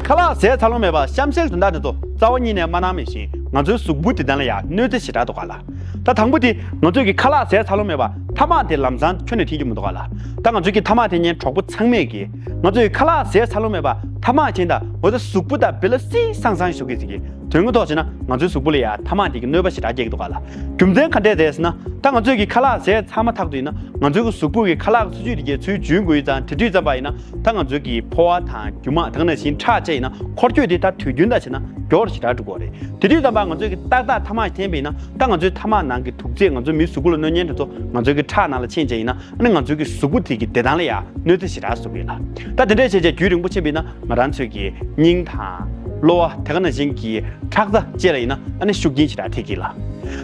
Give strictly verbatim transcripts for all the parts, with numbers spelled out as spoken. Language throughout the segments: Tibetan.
ཁ་ལག་བཟས་ཚར་ལོང་མེད་པར་གཤམ་གསལ་དོན་དག་དེ་ཚོ་རྩ་བ་ཉིད་ནས་མ་གནང་མི་བཞིན་ང་ཚོའི་གཟུགས་པོ་དེ་དག་ལ་ཡང་གནོད་འཚེ་ཞེ་དྲག་འདུག་ག་ལ། ད་དང་པོ་དེ་ང་ཚོས་ཀྱི་ཁ་ལག་བཟས་ཚར་ལོང་མེད་པར་ཐ་མག་དེ་ལམ་སང་ཁྱོན་ནས་འཐེན་རྒྱུ་མི་འདུག་ག་ལ། ད་ང་ཚོས་ཀྱི་ཐ་མག་དེ་ཉན་གྲོགས་པོ་ཚང་མས་ཀྱི་ང་ཚོས་ཀྱི་ཁ་ལག་བཟས་ཚར་ལོང་མེད་པར་ཐ་མག་འཐེན་དང་འོ་ད་གཟུགས་པོ་དང་བེ་ལ་སི་སང་སང་ཞིག་བཟོ་གི་ཟེར་གི་དོན་གྱི་ཐོག་བྱས་ན་ང་ཚོའི་གཟུགས་པོ་ལ་ཡང་ཐ་མག་དེ་གི་གནོད་པ་ཞེ་དྲག་སྐྱེལ་གྱི་འདུག་ག་ལ། རྒྱུ་མཚན་ག་འདྲས་རེད་ཟེར་ན་ད་ང་ཚོས་ཀྱི་ཁ་ལག་བཟས་ཚར་མ་ཐག་ཏུ་ཡིན་ན་ང་ཚོའི་གི་གཟུགས་པོ་གི་ཁ་ལག་འཚོ་བཅུད་དེ་གའི་ཚུར་འཇུ་དགོས་ཡིན་ཙང་དེ་དུས་ཙམ་པ་ཡིན་ན་ད་ང་ཚོའི་གི་ཕོ་བ་དང་རྒྱུ་མ་དེ་ག་ནང་བཞིན་ཁྲག་བཅས་ཡིན་ན་འཁོར་སྐྱོད་དེ་ད་དུས་རྒྱུན་དང་བྱས་ན་མགྱོགས་རུ་ཞེ་དྲག་འགྲོ་གི་རེད། དེ་དུས་ཙམ་པ་ང་ཚོས་ཀྱི་ཏག་ཏག་ཐ་མག་འཐེན་པ་ཡིན་ན་ད་ང་ཚོའི་ཐ་མག་ནང་གི་དུག་རྫས་ང་ཚོའི་མིའི་གཟུགས་པོ་ལ་གནོད་ཉེན་དེ་ཚོ་ང་ཚོའི་གི་ཁྲག་ནང་ལ་ཕྱིན་བྱས་ཡིན་ན་ཨ་ནི་ང་ཚོའི་གི་གཟུགས་པོ་དེ་གི་བདེ་ཐང་ལ་ཡང་གནོད་འཚེ་ཞེ་དྲག་བཟོ་གི་ཡོད་ལ། ད་དེ་འདྲས་བྱས་བྱས་རྒྱུན་རིང་པོ་ཕྱིན་པ་ཡིན་ན་ང་རང་ཚོའི་གི་སྙིང་དང་གློ་བ་དེ་ག་ནང་བཞིན་གྱི་ཁྲག་རྩ་བཅས་ལ་ཡིན་ན་ཨ་ནི་ཤུགས་རྐྱེན་ཞེ་དྲག་ཐེབས་ཀྱི་ལ།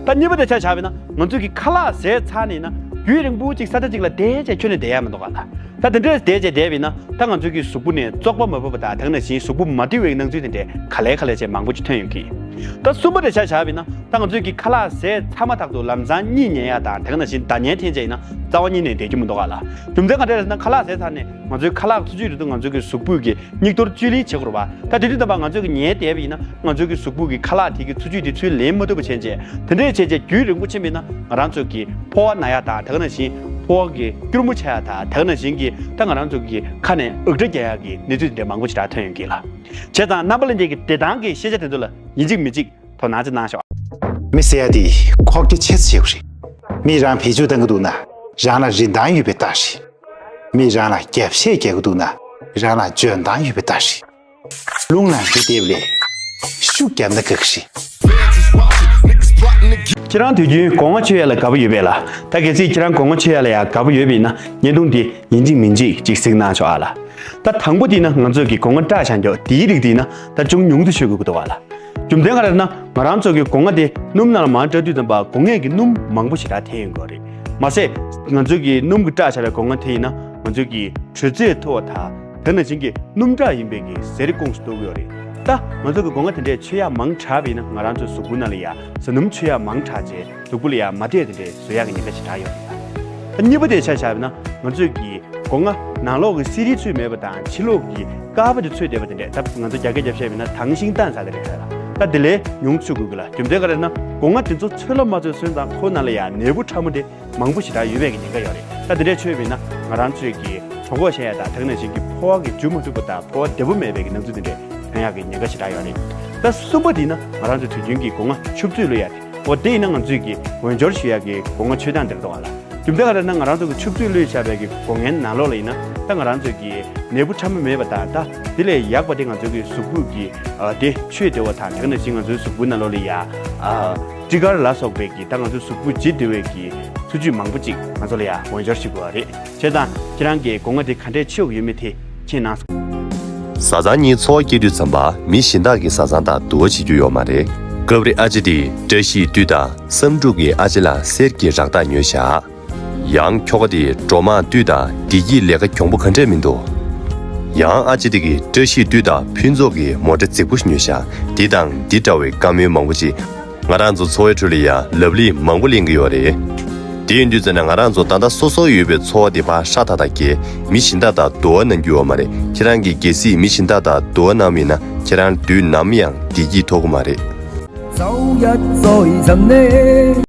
ད་གཉིས་པ་དེ་ཆ་བཞག་པ་ཡིན་ན་ང་ཚོས་ཀྱི་ཁ་ལག་བཟས་ཚར་ནས་ཡིན་ན་རྒྱུན་རིང་པོ་ཅིག་ས་ཆ་གཅིག་ལ་བསྡད་བྱས་ཁྱོན་ནས་བསྡད་ཡ་མི་འདུག་ག་ལ། ད་དེ་འདྲས་བསྡད་བྱས་བསྡད་པ་ཡིན་ན་ད་ང་ཚོའི་གི་གཟུགས་པོ་ནས་བཙོག་པ་མ་བབས་པ་དང་དེ་ག་ནང་བཞིན་གཟུགས་པོ་མ་བདེ་བའི་སྣང་ཚུལ་དེ་འདྲས་ག་ལེ་ག་ལེ་བྱས་མང་པོ་ཅིག་ཐོན་ཡོང་གི། ད་གསུམ་པ་དེ་ཆ་བཞག་པ་ཡིན་ན་ད་ང་ཚོས་ཀྱི་ཁ་ལག་བཟས་ཚར་མ་ཐག་ཏུ་ལམ་སང་གཉིད་ཉལ་ཡ་དང་དེ་ག་ནང་བཞིན་ཟླ་ཉལ་འཐེན་བྱས་ཡིན་ན་རྩ་བ་ཉིད་ནས་བསྡད་རྒྱུ་མི་འདུག་ག་ལ། རྒྱུ་མཚན་ག་འདྲས་རེད་ཟེར་ན་ཁ་ལག་བཟས་ཚར་ནས་ང་ཚོའི་ཁ་ལག་འཚོ་བཅུད་དེ་ཚོ་ང་ཚོའི་གི་གཟུགས་པོའི་གི་སྙིགས་དོར་བཅུད་ལེན་བྱེད་དགོས་རེད་པ། ད་དེ་དུས་ཙམ་པ་ང་ཚོས་ཀྱི་ཉལ་བསྡད་པ་ཡིན་ན་ང་ཚོའི་གི་གཟུགས་པོ་གི་ཁ་ལག་དེ་གི་འཚོ་བཅུད་དེ་ཚུར་ལེན་མ་ཐུབ་པ་བྱས་རྗེས་དེ་འདྲས་བྱས་རྗེས་རྒྱུན་རིང་པོ་ཕྱིན་པ་ཡིན་ན་ང་རང་ཚོ་གི་ཕོ་བ་ན་ཡ་དང་དེ་ག་ནང་བཞིན་ཕོ་བ་གི་སྐྱུར་མོ་ཆགས་ཡ་དང་དེ་ག་ནང་བཞིན་གྱི་ད་ང་རང་ཚོ་གི་ཁ་ནས་ཨག་སྒྲ་རྒྱག་ཡ་གི་གནས་ཚུལ་དེ་འདྲས་མང་པོ་ཞེ་དྲག་ཐོན་ཡོང་གི་ལ། བྱས་ཙང་རྣམ་པ་ལྷན་རྒྱས་ཀྱི་བདེ་ཐང་གི་ཤེས་བྱ་དེ་ཚོ་ལ་ཡིན་གཅིག་མིན་གཅིག་དོ་སྣང་ཅིག་གནང་ཤོག་མི་ཟེར་ཡ་དེ་ཁོག་རྒྱ་ཆེ་ཙམ་ཡོད་རེད། མི་རང་བེད་སྤྱོད་བཏང་གི་འདུག་ན་རང་ལ་རིན་ཐང་ཡོད་པའི་རྟགས་རེད། མི་རང་ལ་རྒྱབ་བཤད་རྒྱག་གི་འདུག་ན་རང་ལ་འཇོན་ཐང་ཡོད་པའི་རྟགས་རེད། རླུང་ལ་མི་བསྡེབས་ལས་ཤུགས་བརྒྱབ་ན་དགའ་གི་རེད། ཁྱེད་རང་དུས་རྒྱུན་སྒོ་ང་མཆོད་ཡ་ལ་དགའ་པོ་ཡོད་པས་ལ། ད་གལ་སྲིད་ཁྱེད་རང་སྒོ་ང་མཆོད་ཡ་ལ་ཡང་དགའ་པོ་ཡོད་པ་ཡིན་ན་བརྙན་ཐུང་འདི་ཡིན་གཅིག་མིན་གཅིག་ཅིག་གཟིགས་གནང་ཤོག་ཨ་ལ། ད་དང་པོ་དེ་ནི་ང་ཚོས་ཀྱི་སྒོ་ང་བཀྲ་བཞག་རྒྱུ་དེའི་རིགས་དེ་ཡིན་ན་ད་ཅུང་ཉུང་དུ་ཤོད་དགོས་ཀྱི་འདུག་ཨ་ལ། རྒྱུ་མཚན་ག་རེ་ན་ང་རང་ཚོ་གི་སྒོ་ང་དེ་སྣུམ་ནང་ལ་མར་བཀྲ་དུས་ཙམ་པ་སྒོ་ངས་ཀྱི་སྣུམ་མང་པོ་ཞེ་དྲག་འཐེན་ཡོང་གི་རེད། མ་ཟད་ང་ཚོས་ཀྱི་སྣུམ་གྱི་བཀྲ་བཞག་པའི་སྒོ་ང་དེ་ཡིན་ན་ང་ཚོས་ཀྱི་དྲོད་ཚད་མཐོ་བ་དང་དེ་ནང་བཞིན་གྱི་སྣུམ་བཀྲ་ཡིན་པའི་གི་ཟས་རིགས་ཀུན་སྤྲོད་ཀྱི་ཡོད་རེད། ད་ང་ཚོ་གི་སྒོ་ང་དེ་འདྲས་མཆོད་ཡ་མང་དྲགས་པ་ཡིན་ན་ང་རང་ཚོའི་གཟུགས་པོ་ནང་ལ་ཡ་ཟས་སྣུམ་མཆོད་ཡ་མང་དྲགས་རྗེས་གཟུགས་པོ་ལ་ཡ་མ་བདེ་དེ་འདྲས་བཟོ་ཡ་གི་ཉེན་ཁ་ཞེ་དྲག་ཡོད་རེད། ད་གཉིས་པ་དེ་ཆ་བཞག་པ་ན་ང་ཚོས་ཀྱི་སྒོ་ང་ནང་ལོགས་ཀྱི་སི་རི་ཚུད་མེད་པ་དང་ཕྱི་ལོགས་ཀྱི་དཀར་པོ་དེ་ཚུད་བསྡད་པ་དེ་འདྲས། ད་ང་ཚོ་རྒྱ་སྐད་རྒྱབ་བཤད་པ་ཡིན་ན་དྭངས་ཤིང་ཏང་ཙ་དེ་རེད་ལ། ད་དེ་ལས་ཉུང་ཚུད་དགོས་ཀྱི་ལ། རྒྱུ་མཚན་ག་རེ་ན་སྒོ་ང་དེ་ཚོ་ཚོད་ལ་མ་ཚོད་སོན་ཙང་ཁོ་ནང་ལ་ཡ་ནད་འབུ་ཕྲ་མོ་དེ་མང་པོ་ཞེ་དྲག་ཡོད་པའི་གི་ཉེན་ཁ་ཡོད་རེད། ད་དེ་འདྲས་ཆོད་པ་ཡིན་ན་ང་རང་ཚོས་ཀྱི་གྲོད་ཁོག་བཤལ་ཡ་དང་དེ་ག་ནང་བཞིན་གྱི་ཕོ་བ་གི་འཇུ་མ་ཐུབ་པ་དང་ཕོ་བ་བདེ་པོ་མེད་པའི་གི་སྣང་ཚུལ་དེ་འདྲས་ཐོན་ཡ་གི་ཉེན་ཁ་ཞེ་དྲག་ཡོད་རེད། ད་གསུམ་པ་དེ་ཡིན་ན་ང་རང་ཚོ་དུས་རྒྱུན་གྱི་སྒོ་ང་ཆུ་བཙོས་བླུག་ཡ་རེད། འོ་དེ་ཡིན་ན་ང་ཚོས་ཀྱི་འོས་སྦྱོར་ཞུ་ཡ་གི་སྒོ་ང་མཆོད་སྟངས་དེ་རེད་འདུག་ག་ལ། རྒྱུ་མཚན་ག་རེ་ན་ང་རང་ཚོ་གི་ཆུ་བཙོས་བླུགས་བཞག་པའི་གི་སྒོ་ངའི་ནང་ལོགས་ལ་ཡིན་ན་ད་ང་རང་ཚོ་གི་ནད་འབུ་ཕྲ་མོ་མེད་པ་དང་ད་དེ་ལས་ཡག་པ་དེ་ང་ཚོ་གི་གཟུགས་པོ་གི་ཨ་དེ་ཆོས་བདེ་བ་དང་དེ་ག་ནང་བཞིན་ང་ཚོའི་གཟུགས་པོའི་ནང་ལོགས་ལ་ཡ་ཨ་སྤྲི་དཀར་ལ་སོགས་པའི་གི་ད་ང་ཚོའི་གཟུགས་པོ་ལྗིད་བདེ་བའི་གི་འཚོ་བཅུད་མང་པོ་ཅིག་ང་ཚོ་ལ་ཡ་འོས་སྦྱོར་ཞུ་དགོས་པ་རེད། བྱས་ཙང་ཁྱེད་རང་གི་སྒོ་ང་དེ་ག་འདྲས་མཆོད་ཀྱི་ཡོད་མེད་དེ་མཁྱེན་གནང་། བཟའ་ཚང་གཉིས་འཚོ་བ་སྐྱེལ་དུས་ཙམ་པ་མི་གཞན་དག་གི་བཟའ་ཚང་དང་དུ་བ་བྱེད་རྒྱུ་ཡོད་མ་རེད། སྐབས་རེ་ཨ་ཅེ་དེས་བཀྲ་ཤིས་བདུད་དང་བསམ་འགྲུབ་ཀྱིས་ཨ་ཅེ་ལ་གསེར་གྱི་རག་རྟགས་ཉོས་བཞག་ཡང་ཁྱོ་ག་དེས་སྒྲོལ་མ་བདུད་དང་བདེ་སྐྱིད་ལས་ཀ་གྱོང་པོ་ག་འདྲས་མི་འདུག་ཡང་ཨ་ཅེ་དེ་གིས་བཀྲ་ཤིས་བདུད་དང་ཕུན་ཚོགས་ཀྱིས་མོ་ཊ་རྫིག་པོ་ཞིག་ཉོས་བཞག་འདི་དང་འདི་འདྲ་བའི་བཀའ་མོལ་མང་པོ་ཅིག་ང་རང་ཚོ་འཚོ་བའི་ཁྲོད་ལ་ཡ་ལབ་གླེང་མང་པོ་གླེང་གི་ཡོད་རེད། དེ་ཡིན་དུས་ཙམ་ན་ང་རང་ཚོ་ད་ལྟ་སོ་སོ་ཡོད་པའི་འཚོ་བ་དེ་ཕར་ཧྲ་ཐག་ཐག་བརྒལ་མི་གཞན་དག་དང་དུ་བ་གནང་རྒྱུ་ཡོད་མ་རེད། ཁྱེད་རང་གིས་གལ་སྲིད་མི་གཞན་དག་དང་དུ་བ་གནང་བ་ཡིན་ན་ཁྱེད་རང་དུས་ནམ་ཡང་བདེ་སྐྱིད་ཐོབ་ཀྱི་མ་རེད།